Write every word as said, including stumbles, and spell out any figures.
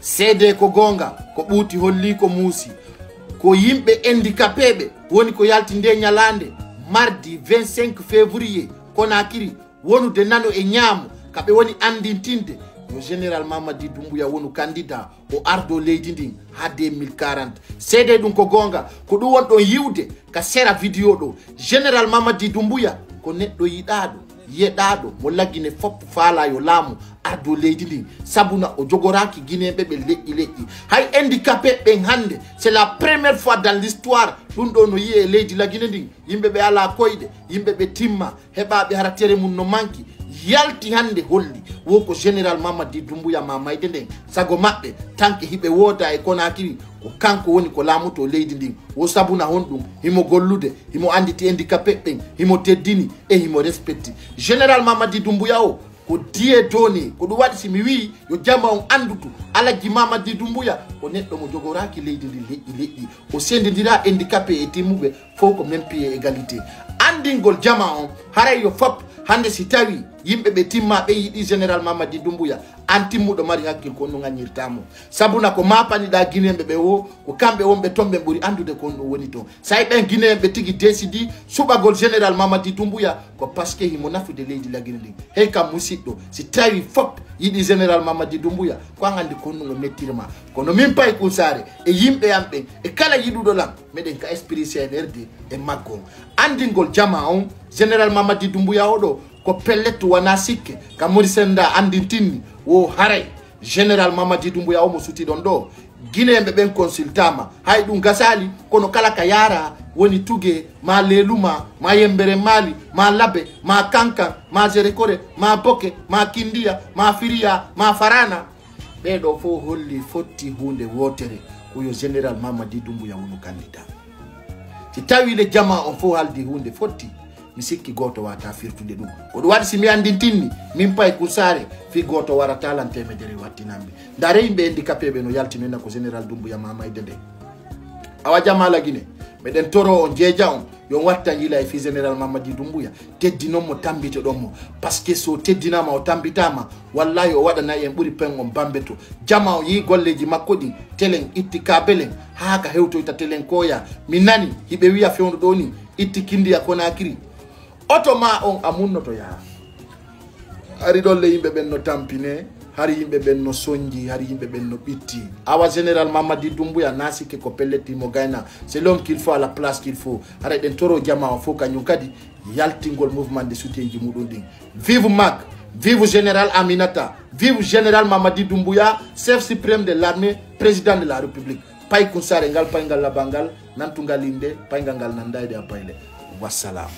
Seede ko goonga, ko ɓuuti holli ko muusi. Ko yimɓe handicapéɓe woni ko yalti nde ñalaande, mardi vingt-cinq février, Conakry, wonude nano e ñaamo, ka ɓe woni anndintinde yo Général Mamadi Doumbouya wonu candidat, o ardo leydi ndin haa deux mille quarante. Seede ɗum ko goonga, ko ɗum wonɗon yi'ude ka sera vidéo ɗo. Général Mamadi Doumbouya ko neɗɗo yiɗaaɗo, yeɗaaɗo, mo Lagine fof faalaa yo laamu ardo leydi ndin, sabuna o jogoraaki Guinéen ɓe ɓe leƴƴi leƴƴi. Hay handicapé ɓen hannde, c'est la première fois dans l'histoire, ɗum ɗo no yi'e e leydi Lagine ndin. Yimɓe ɓe alaa koyɗe, yimɓe ɓe timma, heɓaaɓe hara tere mum no manki, yalti hannde holli wo ko Général Mamadi Doumbouya Mamayde nden. Sago maɓɓe, tanke hiɓe wooda e Conakry, ko kanko woni ko laamoto leydi ndin. Wo sabuna honɗum? Himo gollude, himo annditi handicapé ɓen, himo teddini e himo respecti. Général Mamadi Doumbouya o ko Dieu donné. Ko ɗum waɗi si mi wi'i yo jama on anndutu, Alhaji Mamadi Doumbouya ko neɗɗo mo jogoraaki leydi ndin leƴƴi leƴƴi. O sendindira handicapé e timmuɓe, fof ko même pied égalité. Anndingol jama on, haray yo fop, hannde si tawi yimɓe ɓe timma ɓe yiɗi Général Mamadi Doumbouya, an timmuɗo mari hakkil ko honɗum ŋaññirta mo. Sabuna ko mapaniɗa Guinéen ɓe ɓe wo, ko kamɓe wonɓe ton ɓe ɓuri anndude ko honɗum woni ton. Sa e ɓen Guinéen ɓe tigi décidi suɓagol Général Mamadi Doumbouya, ko parce que himo nafude leydi Lagine ndin. Hey kam musiɗɗo, si tawi fop yiɗi Général Mamadi Doumbouya, ko an anndi ko honɗum o mettirma. Kono min Pay Kun Saare e yimɓe am ɓen e kala yiɗuɗo lan, meɗen ka esprit C N R D e maggo on. Anndingol jama on, Général Mamadi Doumbouya oɗo ko pellet wona sikke, ka Mori Senda anndintinni wo haray Général Mamadi Doumbouya o mo sutiɗon ɗo. Guinéen ɓe ɓen consultama, hay ɗum gasali, kono kala ka yara woni Tuge, ma Leluma, ma Yembere Mali, ma Labe, ma Kankan, ma Zerekore, ma Boke, ma Kindiya, ma Firiya, ma Farana. Ɓee ɗo fof holli fotti huunde wootere, ko yo Général Mamadi Doumbouya wonu candidat. Si tawi le jama on fof haldi huunde fotti, mi sikki gooto wata firtude ɗum. Ko ɗum waɗi si mi anndintinni, min Pay Kun Saare, fii gooto warata lan temedere wattinammi. Ndaare yimɓe handicapé ɓe no yaltinoyna ko Général Doumbouya Mamayde nde. Awa jama Lagine, meɗen toro on jeeja on, yo on wattan yila e fii Général Mamadi Doumbouya. Teddinon mo, tambitoɗon mo. Parce que so teddinama, o tambitama, wallahi o waɗanay en ɓuri pen on bambeto. Jama o yii golleji makko ɗin, telen itti kabelen, haa ka hewtoyta telen koya. Mi nani, hiɓe wi'a fewndo ɗo ni, itti Kindiya Konakiri. Oto ma on a munnoto yaa. Hari ɗon le yimɓe ɓen no tampine, hari yimɓe ɓen no sonji, hari yimɓe ɓen no ɓitti. Awa Général Mamadi Doumbouya na sikke ko pelletti mo gayna. C'est l'homme qu'il faut à la place qu'il faut. Hara ɗen toro jama o fof kañum kadi yaltingol mouvement de soutien ji muɗum ɗin. Vive Mac, vive Général Aminata, vive Général Mamadi Doumbouya, chef suprême de l'armée, président de la République. Pay Kun Saare ngal, payngal labal ngal, nantungal innde, payngal ngal nanda e ɗe a payle. Wassalam.